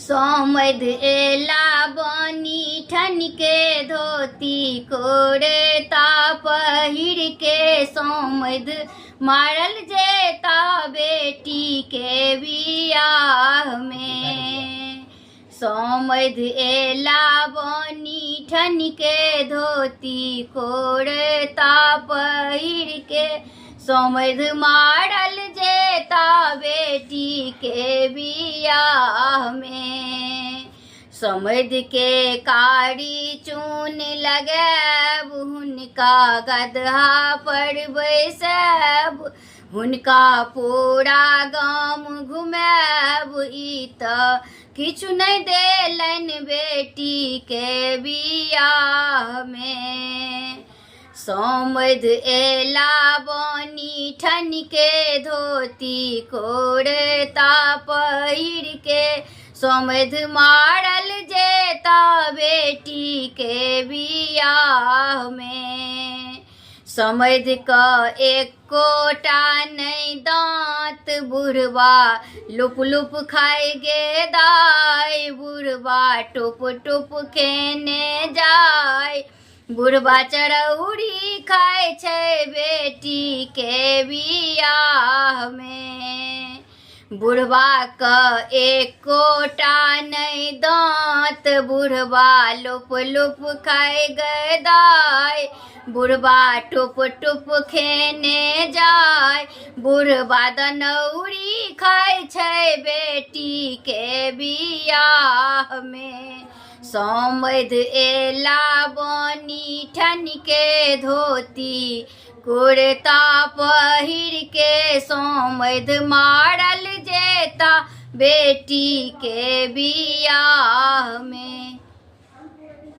सोमद एला बनी ठनके धोती कोड़ता पहिर के सोमद मारल जेता बेटी के बियाह में। सोमद एला बनी ठनके धोती कोड़ता पहिर के सोमद मारल जेता बेटी के बियाह में। समद के कारी चून लगायब, हुनका गदहा पर बैसायब, हुनका पूरा गाम घुमायब। ई तऽ किछु नहि देलनि बेटी के बियाह में। सोमद एला बनी ठनके धोती कोड़ता पहिर के सोमद मारल जेता बेटी के बियाह में। समैध कऽ एकोटा नहि दाँत बुढ़बा लुप लुप खाय गे दाय, बुढ़बा टुप टुप खेने जाय, बुढ़बा चरौरी खाय छै बेटी के बियाह में। बुढ़बा के एकोटा नहि दाँत बुढ़बा लुप लुप खाय गे दाय, बुढ़बा टुप टुप खेने जाय, बुढ़बा दनौरी खाय छै बेटी के बियाह में। सोमद एला बनी ठनके धोती कुर्ता पहिर के सोमद मारल जेता बेटी के बियाह में।